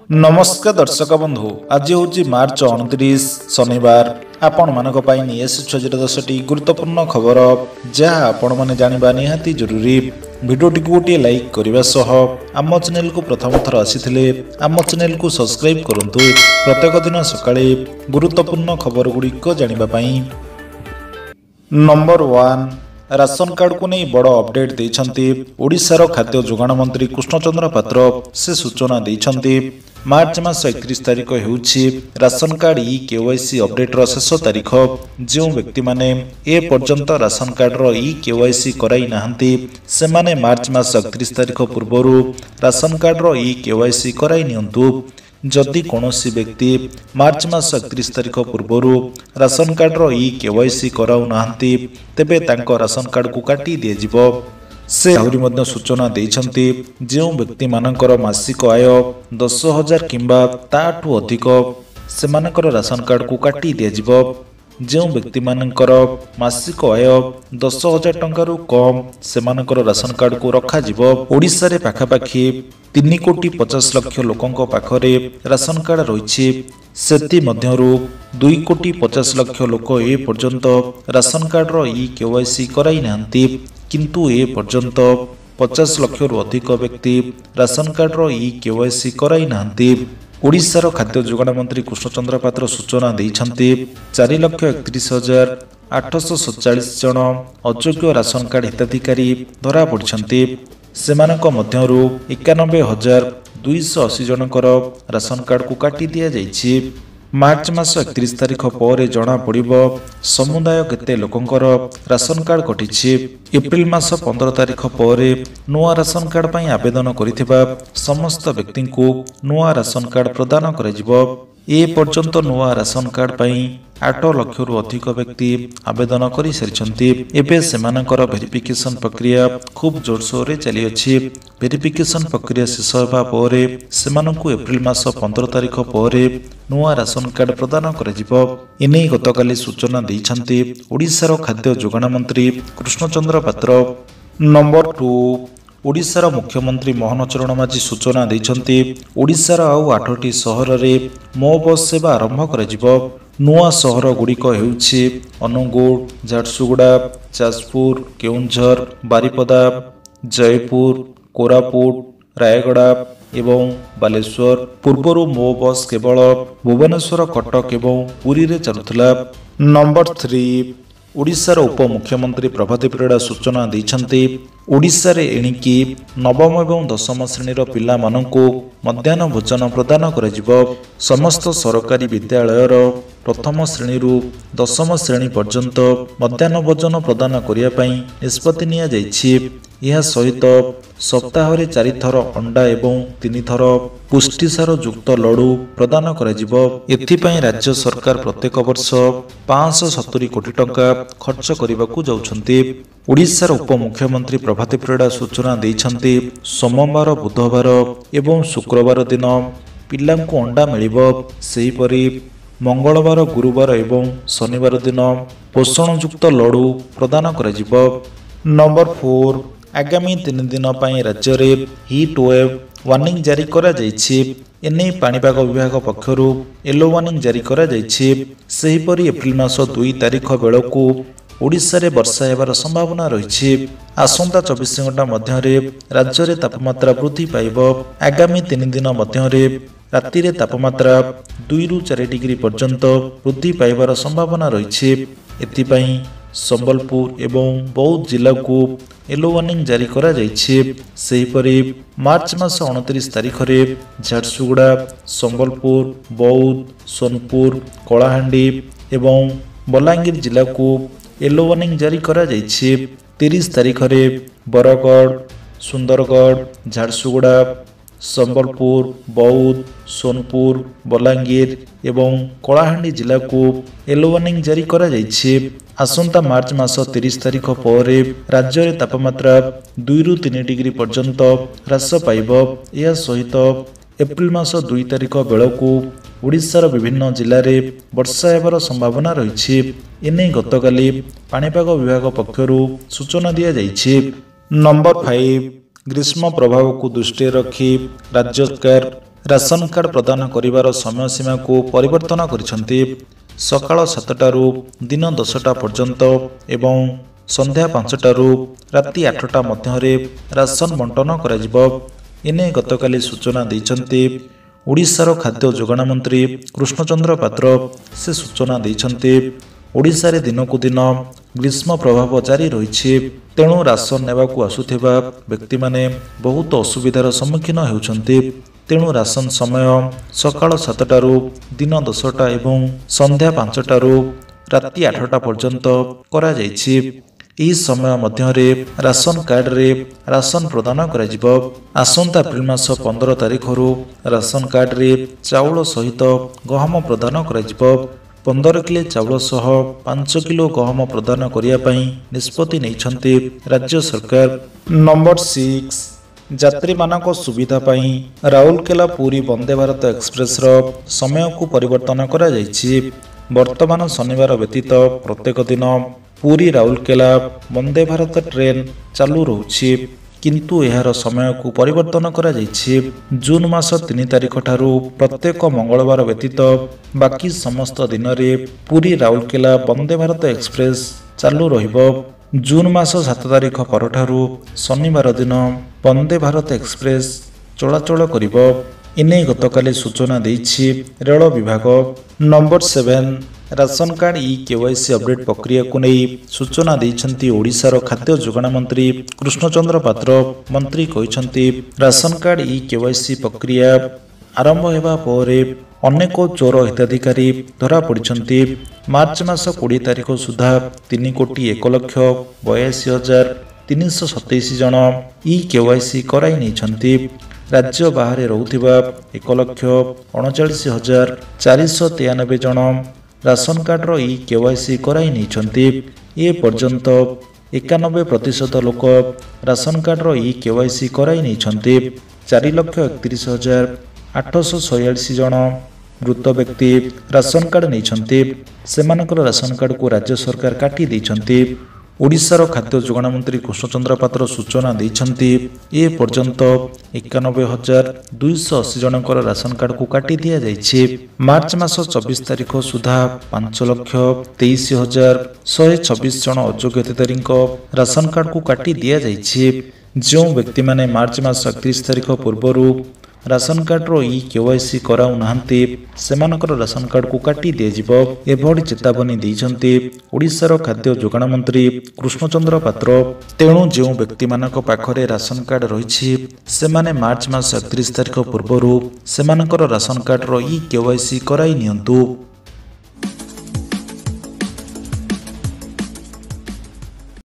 ନମସ୍କାର ଦର୍ଶକ ବନ୍ଧୁ, ଆଜି ହେଉଛି ମାର୍ଚ୍ଚ 29 ଶନିବାର। ଆପଣମାନଙ୍କ ପାଇଁ ନେଇ ଆସିଛୁ ଆଜିର 10ଟି ଗୁରୁତ୍ୱପୂର୍ଣ୍ଣ ଖବର, ଯାହା ଆପଣମାନେ ଜାଣିବା ନିହାତି ଜରୁରୀ। ଭିଡ଼ିଓଟିକୁ ଗୋଟିଏ ଲାଇକ୍ କରିବା ସହ ଆମ ଚ୍ୟାନେଲକୁ ପ୍ରଥମ ଥର ଆସିଥିଲେ ଆମ ଚ୍ୟାନେଲକୁ ସବସ୍କ୍ରାଇବ୍ କରନ୍ତୁ, ପ୍ରତ୍ୟେକ ଦିନ ସକାଳେ ଗୁରୁତ୍ୱପୂର୍ଣ୍ଣ ଖବର ଗୁଡ଼ିକ ଜାଣିବା ପାଇଁ। ନମ୍ବର 1, ରାସନ କାର୍ଡକୁ ନେଇ ବଡ଼ ଅପଡେଟ୍ ଦେଇଛନ୍ତି ଓଡ଼ିଶାର ଖାଦ୍ୟ ଯୋଗାଣ ମନ୍ତ୍ରୀ କୃଷ୍ଣଚନ୍ଦ୍ର ପାତ୍ର। ସେ ସୂଚନା ଦେଇଛନ୍ତି, ମାର୍ଚ୍ଚ ମାସ 31 ତାରିଖ ହେଉଛି ରାସନ କାର୍ଡ ଇ କେୱାଇସି ଅପଡେଟ୍ର ଶେଷ ତାରିଖ। ଯେଉଁ ବ୍ୟକ୍ତିମାନେ ଏ ପର୍ଯ୍ୟନ୍ତ ରାସନ କାର୍ଡର ଇ କେୱାଇସି କରାଇ ନାହାନ୍ତି, ସେମାନେ ମାର୍ଚ୍ଚ ମାସ 31 ତାରିଖ ପୂର୍ବରୁ ରାସନ କାର୍ଡର ଇ କେୱାଇସି କରାଇ ନିଅନ୍ତୁ। ଯଦି କୌଣସି ବ୍ୟକ୍ତି ମାର୍ଚ୍ଚ ମାସ 31 ତାରିଖ ପୂର୍ବରୁ ରାସନ କାର୍ଡର ଇ କେୱାଇସି କରାଉନାହାନ୍ତି, ତେବେ ତାଙ୍କ ରାସନ କାର୍ଡକୁ କାଟି ଦିଆଯିବ। ସେ ଆହୁରି ମଧ୍ୟ ସୂଚନା ଦେଇଛନ୍ତି, ଯେଉଁ ବ୍ୟକ୍ତିମାନଙ୍କର ମାସିକ ଆୟ 10,000 କିମ୍ବା ତାଠୁ ଅଧିକ, ସେମାନଙ୍କର ରାସନ କାର୍ଡକୁ କାଟି ଦିଆଯିବ। ଯେଉଁ ବ୍ୟକ୍ତିମାନଙ୍କର ମାସିକ ଆୟ 10,000 ଟଙ୍କାରୁ କମ୍, ସେମାନଙ୍କର ରାସନ କାର୍ଡକୁ ରଖାଯିବ। ଓଡ଼ିଶାରେ ପାଖାପାଖି 3 କୋଟି 50 ଲକ୍ଷ ଲୋକଙ୍କ ପାଖରେ ରାସନ କାର୍ଡ ରହିଛି। ସେଥିମଧ୍ୟରୁ 2 କୋଟି 50 ଲକ୍ଷ ଲୋକ ଏ ପର୍ଯ୍ୟନ୍ତ ରାସନ କାର୍ଡର ଇ କେୱାଇସି କରାଇ ନାହାନ୍ତି। କିନ୍ତୁ ଏ ପର୍ଯ୍ୟନ୍ତ 50 ଲକ୍ଷରୁ ଅଧିକ ବ୍ୟକ୍ତି ରାସନ କାର୍ଡର ଇ କେୱାଇସି କରାଇ ନାହାନ୍ତି। ଓଡ଼ିଶାର ଖାଦ୍ୟ ଯୋଗାଣ ମନ୍ତ୍ରୀ କୃଷ୍ଣଚନ୍ଦ୍ର ପାତ୍ର ସୂଚନା ଦେଇଛନ୍ତି, 4,31,847 ଜଣ ଅଯୋଗ୍ୟ ରାସନ କାର୍ଡ ହିତାଧିକାରୀ ଧରା ପଡ଼ିଛନ୍ତି। ସେମାନଙ୍କ ମଧ୍ୟରୁ 91,280 ଜଣଙ୍କର ରାସନ କାର୍ଡକୁ କାଟି ଦିଆଯାଇଛି। ମାର୍ଚ୍ଚ ମାସ 31 ତାରିଖ ପରେ ଜଣାପଡ଼ିବ ସମୁଦାୟ କେତେ ଲୋକଙ୍କର ରାସନ କାର୍ଡ କଟିଛି। ଏପ୍ରିଲ ମାସ 15 ତାରିଖ ପରେ ନୂଆ ରାସନ କାର୍ଡ ପାଇଁ ଆବେଦନ କରିଥିବା ସମସ୍ତ ବ୍ୟକ୍ତିଙ୍କୁ ନୂଆ ରାସନ କାର୍ଡ ପ୍ରଦାନ କରାଯିବ। ଏ ପର୍ଯ୍ୟନ୍ତ ନୂଆ ରାସନ କାର୍ଡ ପାଇଁ 8 ଲକ୍ଷରୁ ଅଧିକ ବ୍ୟକ୍ତି ଆବେଦନ କରିସାରିଛନ୍ତି। ଏବେ ସେମାନଙ୍କର ଭେରିଫିକେସନ ପ୍ରକ୍ରିୟା ଖୁବ୍ ଜୋରସୋରରେ ଚାଲିଅଛି। ଭେରିଫିକେସନ ପ୍ରକ୍ରିୟା ଶେଷ ହେବା ପରେ ସେମାନଙ୍କୁ ଏପ୍ରିଲ ମାସ 15 ତାରିଖ ପରେ ନୂଆ ରାସନ କାର୍ଡ ପ୍ରଦାନ କରାଯିବ। ଏନେଇ ଗତକାଲି ସୂଚନା ଦେଇଛନ୍ତି ଓଡ଼ିଶାର ଖାଦ୍ୟ ଯୋଗାଣ ମନ୍ତ୍ରୀ କୃଷ୍ଣଚନ୍ଦ୍ର ପାତ୍ର। ନମ୍ବର 2, ଓଡ଼ିଶାର ମୁଖ୍ୟମନ୍ତ୍ରୀ ମୋହନ ଚରଣ ମାଝୀ ସୂଚନା ଦେଇଛନ୍ତି, ଓଡ଼ିଶାର ଆଉ 8ଟି ସହରରେ ମୋ ବସ୍ ସେବା ଆରମ୍ଭ କରାଯିବ। ନୂଆ ସହର ଗୁଡ଼ିକ ହେଉଛି ଅନୁଗୁଳ, ଝାରସୁଗୁଡ଼ା, ଯାଜପୁର, କେଉଁଝର, ବାରିପଦା, ଜୟପୁର, କୋରାପୁଟ, ରାୟଗଡ଼ା ଏବଂ ବାଲେଶ୍ୱର। ପୂର୍ବରୁ ମୋ ବସ୍ କେବଳ ଭୁବନେଶ୍ୱର, କଟକ ଏବଂ ପୁରୀରେ ଚାଲୁଥିଲା। ନମ୍ବର 3, ଓଡ଼ିଶାର ଉପମୁଖ୍ୟମନ୍ତ୍ରୀ ପ୍ରଭାତୀ ପରିଡ଼ା ସୂଚନା ଦେଇଛନ୍ତି, ଓଡ଼ିଶାରେ ଏଣିକି ନବମ ଏବଂ ଦଶମ ଶ୍ରେଣୀର ପିଲାମାନଙ୍କୁ ମଧ୍ୟାହ୍ନ ଭୋଜନ ପ୍ରଦାନ କରାଯିବ। ସମସ୍ତ ସରକାରୀ ବିଦ୍ୟାଳୟର ପ୍ରଥମ ଶ୍ରେଣୀରୁ ଦଶମ ଶ୍ରେଣୀ ପର୍ଯ୍ୟନ୍ତ ମଧ୍ୟାହ୍ନ ଭୋଜନ ପ୍ରଦାନ କରିବା ପାଇଁ ନିଷ୍ପତ୍ତି ନିଆଯାଇଛି। ଏହା ସହିତ ସପ୍ତାହରେ 4ଥର ଅଣ୍ଡା ଏବଂ 3ଥର ପୁଷ୍ଟିସାର ଯୁକ୍ତ ଲଡୁ ପ୍ରଦାନ କରାଯିବ। ଏଥିପାଇଁ ରାଜ୍ୟ ସରକାର ପ୍ରତ୍ୟେକ ବର୍ଷ 570 କୋଟି ଟଙ୍କା ଖର୍ଚ୍ଚ କରିବାକୁ ଯାଉଛନ୍ତି। ଓଡ଼ିଶାର ଉପମୁଖ୍ୟମନ୍ତ୍ରୀ ପ୍ରଭାତୀ ପରିଡ଼ା ସୂଚନା ଦେଇଛନ୍ତି, ସୋମବାର, ବୁଧବାର ଏବଂ ଶୁକ୍ରବାର ଦିନ ପିଲାଙ୍କୁ ଅଣ୍ଡା ମିଳିବ। ସେହିପରି ମଙ୍ଗଳବାର, ଗୁରୁବାର ଏବଂ ଶନିବାର ଦିନ ପୋଷଣଯୁକ୍ତ ଲଡୁ ପ୍ରଦାନ କରାଯିବ। ନମ୍ବର 4, ଆଗାମୀ 3 ଦିନ ପାଇଁ ରାଜ୍ୟରେ ହିଟ୍ ୱେଭ୍ ୱାର୍ଣ୍ଣିଂ ଜାରି କରାଯାଇଛି। ଏନେଇ ପାଣିପାଗ ବିଭାଗ ପକ୍ଷରୁ ୟେଲୋ ୱାର୍ଣ୍ଣିଂ ଜାରି କରାଯାଇଛି। ସେହିପରି ଏପ୍ରିଲ ମାସ 2 ତାରିଖ ବେଳକୁ ଓଡ଼ିଶାରେ ବର୍ଷା ହେବାର ସମ୍ଭାବନା ରହିଛି। ଆସନ୍ତା 24 ଘଣ୍ଟା ମଧ୍ୟରେ ରାଜ୍ୟରେ ତାପମାତ୍ରା ବୃଦ୍ଧି ପାଇବ। ଆଗାମୀ 3 ଦିନ ମଧ୍ୟରେ ରାତିରେ ତାପମାତ୍ରା 2ରୁ 4 ଡିଗ୍ରୀ ପର୍ଯ୍ୟନ୍ତ ବୃଦ୍ଧି ପାଇବାର ସମ୍ଭାବନା ରହିଛି। ଏଥିପାଇଁ ସମ୍ବଲପୁର ଏବଂ ବୌଦ୍ଧ ଜିଲ୍ଲାକୁ ୟେଲୋ ୱାର୍ଣ୍ଣିଂ ଜାରି କରାଯାଇଛି। ସେହିପରି ମାର୍ଚ୍ଚ ମାସ 29 ତାରିଖରେ ଝାରସୁଗୁଡ଼ା, ସମ୍ବଲପୁର, ବୌଦ୍ଧ, ସୋନପୁର, କଳାହାଣ୍ଡି ଏବଂ ବଲାଙ୍ଗୀର ଜିଲ୍ଲାକୁ ୟେଲୋ ୱାର୍ଣ୍ଣିଂ ଜାରି କରାଯାଇଛି। 30 ତାରିଖରେ ବରଗଡ଼, ସୁନ୍ଦରଗଡ଼, ଝାରସୁଗୁଡ଼ା, ସମ୍ବଲପୁର, ବୌଦ୍ଧ, ସୋନପୁର, ବଲାଙ୍ଗୀର ଏବଂ କଳାହାଣ୍ଡି ଜିଲ୍ଲାକୁ ୟେଲୋ ୱାର୍ଣ୍ଣିଂ ଜାରି କରାଯାଇଛି। ଆସନ୍ତା ମାର୍ଚ୍ଚ ମାସ 30 ତାରିଖ ପରେ ରାଜ୍ୟରେ ତାପମାତ୍ରା 2ରୁ 3 ଡିଗ୍ରୀ ପର୍ଯ୍ୟନ୍ତ ହ୍ରାସ ପାଇବ। ଏହା ସହିତ ଏପ୍ରିଲ ମାସ 2 ତାରିଖ ବେଳକୁ ଓଡ଼ିଶାର ବିଭିନ୍ନ ଜିଲ୍ଲାରେ ବର୍ଷା ହେବାର ସମ୍ଭାବନା ରହିଛି। ଏନେଇ ଗତକାଲି ପାଣିପାଗ ବିଭାଗ ପକ୍ଷରୁ ସୂଚନା ଦିଆଯାଇଛି। ନମ୍ବର 5, ଗ୍ରୀଷ୍ମ ପ୍ରଭାବକୁ ଦୃଷ୍ଟିରେ ରଖି ରାଜ୍ୟ ସରକାର ରାସନ କାର୍ଡ ପ୍ରଦାନ କରିବାର ସମୟ ସୀମାକୁ ପରିବର୍ତ୍ତନ କରିଛନ୍ତି। ସକାଳ 7ଟାରୁ ଦିନ 10ଟା ପର୍ଯ୍ୟନ୍ତ ଏବଂ ସନ୍ଧ୍ୟା 5ଟାରୁ ରାତି 8ଟା ମଧ୍ୟରେ ରାସନ ବଣ୍ଟନ କରାଯିବ। ଏନେଇ ଗତକାଲି ସୂଚନା ଦେଇଛନ୍ତି ଓଡ଼ିଶାର ଖାଦ୍ୟ ଯୋଗାଣ ମନ୍ତ୍ରୀ କୃଷ୍ଣଚନ୍ଦ୍ର ପାତ୍ର। ସେ ସୂଚନା ଦେଇଛନ୍ତି, ଓଡ଼ିଶାରେ ଦିନକୁ ଦିନ ଗ୍ରୀଷ୍ମ ପ୍ରଭାବ ଜାରି ରହିଛି। ତେଣୁ ରାସନ ନେବାକୁ ଆସୁଥିବା ବ୍ୟକ୍ତିମାନେ ବହୁତ ଅସୁବିଧାର ସମ୍ମୁଖୀନ ହେଉଛନ୍ତି। ତେଣୁ ରାସନ ସମୟ ସକାଳ 7ଟାରୁ ଦିନ 10ଟା ଏବଂ ସନ୍ଧ୍ୟା 5ଟାରୁ ରାତି 8ଟା ପର୍ଯ୍ୟନ୍ତ କରାଯାଇଛି। ଏହି ସମୟ ମଧ୍ୟରେ ରାସନ କାର୍ଡରେ ରାସନ ପ୍ରଦାନ କରାଯିବ। ଆସନ୍ତା ଏପ୍ରିଲ ମାସ 15 ତାରିଖରୁ ରାସନ କାର୍ଡରେ ଚାଉଳ ସହିତ ଗହମ ପ୍ରଦାନ କରାଯିବ। 15 କିଲୋ ଚାଉଳ ସହ 5 କିଲୋ ଗହମ ପ୍ରଦାନ କରିବା ପାଇଁ ନିଷ୍ପତ୍ତି ନେଇଛନ୍ତି ରାଜ୍ୟ ସରକାର। ନମ୍ବର 6, ଯାତ୍ରୀମାନଙ୍କ ସୁବିଧା ପାଇଁ ରାଉରକେଲା ପୁରୀ ବନ୍ଦେ ଭାରତ ଏକ୍ସପ୍ରେସର ସମୟକୁ ପରିବର୍ତ୍ତନ କରାଯାଇଛି। ବର୍ତ୍ତମାନ ଶନିବାର ବ୍ୟତୀତ ପ୍ରତ୍ୟେକ ଦିନ ପୁରୀ ରାଉରକେଲା ବନ୍ଦେ ଭାରତ ଟ୍ରେନ୍ ଚାଲୁ ରହୁଛି, କିନ୍ତୁ ଏହାର ସମୟକୁ ପରିବର୍ତ୍ତନ କରାଯାଇଛି। ଜୁନ୍ ମାସ 3 ତାରିଖ ଠାରୁ ପ୍ରତ୍ୟେକ ମଙ୍ଗଳବାର ବ୍ୟତୀତ ବାକି ସମସ୍ତ ଦିନରେ ପୁରୀ ରାଉରକେଲା ବନ୍ଦେ ଭାରତ ଏକ୍ସପ୍ରେସ ଚାଲୁ ରହିବ। ଜୁନ୍ ମାସ 7 ତାରିଖ ପରଠାରୁ ଶନିବାର ଦିନ ବନ୍ଦେ ଭାରତ ଏକ୍ସପ୍ରେସ ଚଳାଚଳ କରିବ। ଏନେଇ ଗତକାଲି ସୂଚନା ଦେଇଛି ରେଳ ବିଭାଗ। ନମ୍ବର 7, ରାସନ କାର୍ଡ ଇ କେୱାଇସି ଅପଡେଟ୍ ପ୍ରକ୍ରିୟାକୁ ନେଇ ସୂଚନା ଦେଇଛନ୍ତି ଓଡ଼ିଶାର ଖାଦ୍ୟ ଯୋଗାଣ ମନ୍ତ୍ରୀ କୃଷ୍ଣଚନ୍ଦ୍ର ପାତ୍ର। ମନ୍ତ୍ରୀ କହିଛନ୍ତି, ରାସନ କାର୍ଡ ଇ କେୱାଇସି ପ୍ରକ୍ରିୟା ଆରମ୍ଭ ହେବା ପରେ ଅନେକ ଚୋର ହିତାଧିକାରୀ ଧରାପଡ଼ିଛନ୍ତି। ମାର୍ଚ୍ଚ ମାସ 20 ତାରିଖ ସୁଦ୍ଧା 3 କୋଟି 1 ଲକ୍ଷ 82 ହଜାର 327 ଜଣ ଇ କେୱାଇସି କରାଇ ନେଇଛନ୍ତି। ରାଜ୍ୟ ବାହାରେ ରହୁଥିବା 1,39,493 ଜଣ ରାସନ କାର୍ଡର ଇ କେୱାଇସି କରାଇ ନେଇଛନ୍ତି। ଏ ପର୍ଯ୍ୟନ୍ତ 91% ଲୋକ ରାସନ କାର୍ଡର ଇ କେୱାଇସି କରାଇ ନେଇଛନ୍ତି। 4,31,846 ଜଣ ମୃତ ବ୍ୟକ୍ତି ରାସନ କାର୍ଡ ନେଇଛନ୍ତି। ସେମାନଙ୍କର ରାସନ କାର୍ଡକୁ ରାଜ୍ୟ ସରକାର କାଟି ଦେଇଛନ୍ତି। ଓଡ଼ିଶାର ଖାଦ୍ୟ ଯୋଗାଣ ମନ୍ତ୍ରୀ କୃଷ୍ଣଚନ୍ଦ୍ର ପାତ୍ର ସୂଚନା ଦେଇଛନ୍ତି, ଏ ପର୍ଯ୍ୟନ୍ତ 91,280 ଜଣଙ୍କର ରାସନ କାର୍ଡକୁ କାଟି ଦିଆଯାଇଛି। ମାର୍ଚ୍ଚ ମାସ 24 ତାରିଖ ସୁଦ୍ଧା 5,23,126 ଜଣ ଅଯୋଗ୍ୟ ହିତାଧିକାରୀଙ୍କ ରାସନ କାର୍ଡକୁ କାଟି ଦିଆଯାଇଛି। ଯେଉଁ ବ୍ୟକ୍ତିମାନେ ମାର୍ଚ୍ଚ ମାସ 31 ତାରିଖ ପୂର୍ବରୁ ରାସନ କାର୍ଡର ଇ କେୱାଇସି କରାଉନାହାନ୍ତି, ସେମାନଙ୍କର ରାସନ କାର୍ଡକୁ କାଟି ଦିଆଯିବ। ଏଭଳି ଚେତାବନୀ ଦେଇଛନ୍ତି ଓଡ଼ିଶାର ଖାଦ୍ୟ ଯୋଗାଣ ମନ୍ତ୍ରୀ କୃଷ୍ଣଚନ୍ଦ୍ର ପାତ୍ର। ତେଣୁ ଯେଉଁ ବ୍ୟକ୍ତିମାନଙ୍କ ପାଖରେ ରାସନ କାର୍ଡ ରହିଛି, ସେମାନେ ମାର୍ଚ୍ଚ ମାସ 31 ତାରିଖ ପୂର୍ବରୁ ସେମାନଙ୍କର ରାସନ କାର୍ଡର ଇ କେୱାଇସି କରାଇ ନିଅନ୍ତୁ।